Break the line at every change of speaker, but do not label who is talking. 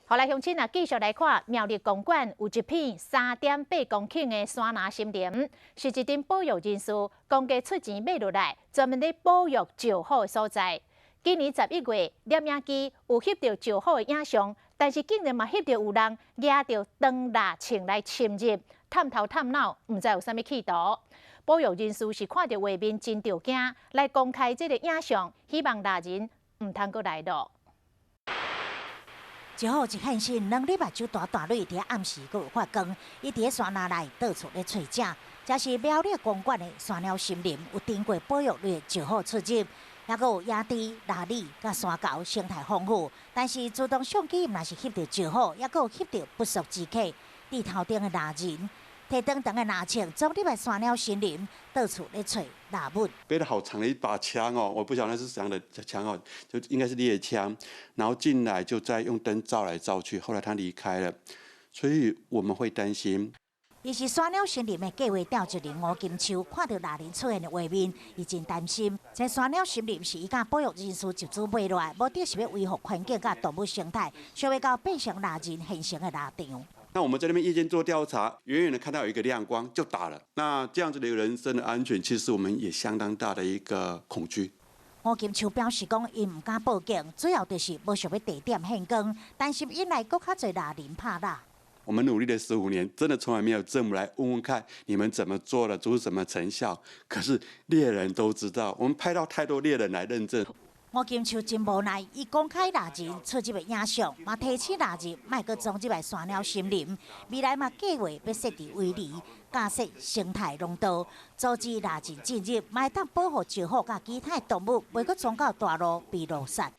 好來，鄉親啊，繼續來看苗栗公館有一片3.8公頃的山林森林，是一陣保育人士公家出錢買落來，專門咧保育石虎的所在。今年11月，攝影機有翕著石虎的影像，但是竟然嘛翕著有人舉著長獵銃來侵入，探頭探腦，毋知有啥物企圖。保育人士是看著畫面真著驚，來公開這个影像，希望獵人毋通閣來囉。
石虎一現身，兩粒目睭大大蕊，佇暗時閣有發光。伊佇山林內到處咧揣食，這是苗栗公館的山鳥森林，有經過保育類石虎出入，抑閣有野豬、鯪鯉佮山猴，生態豐富。但是自動相機毋是翕著石虎，抑閣有翕著不速之客，佇頭頂的獵人，提長長的獵銃，衝入來山鳥森林，到處咧揣獵物。
背了好長的一把槍哦，我不曉得那是怎樣的槍哦，就應該是獵槍。然後進來就在用燈照來照去，後來他離開了，所以我們會擔心。
伊是山鳥森林的計劃召集人吳金秋，看著獵人出現的畫面，伊真擔心。這山鳥森林是伊佮保育人士集資買落來，目的是欲維護環境佮動物生態，想袂到變成獵人現成的獵場。
那我們在那邊夜間做調查，遠遠的看到有一個亮光就打了。那這樣子的一個人身的安全，其實我們也相當大的一個恐懼。
吳金秋表示講，𪜶毋敢報警，主要就是無想欲地點現光，擔心引來閣較濟獵人拍獵。
我們努力了15年，真的從來沒有政府來問問看你們怎麼做的，做出什麼成效。可是獵人都知道，我們拍到太多獵人來認證。
吳金秋真無奈，伊公開獵人出入的影像，嘛提醒獵人莫閣衝入來山鳥森林。未來嘛計劃欲設置圍籬，架設生態廊道，阻止獵人進入，嘛會當保護石虎佮其他動物，袂閣衝到大路被路殺。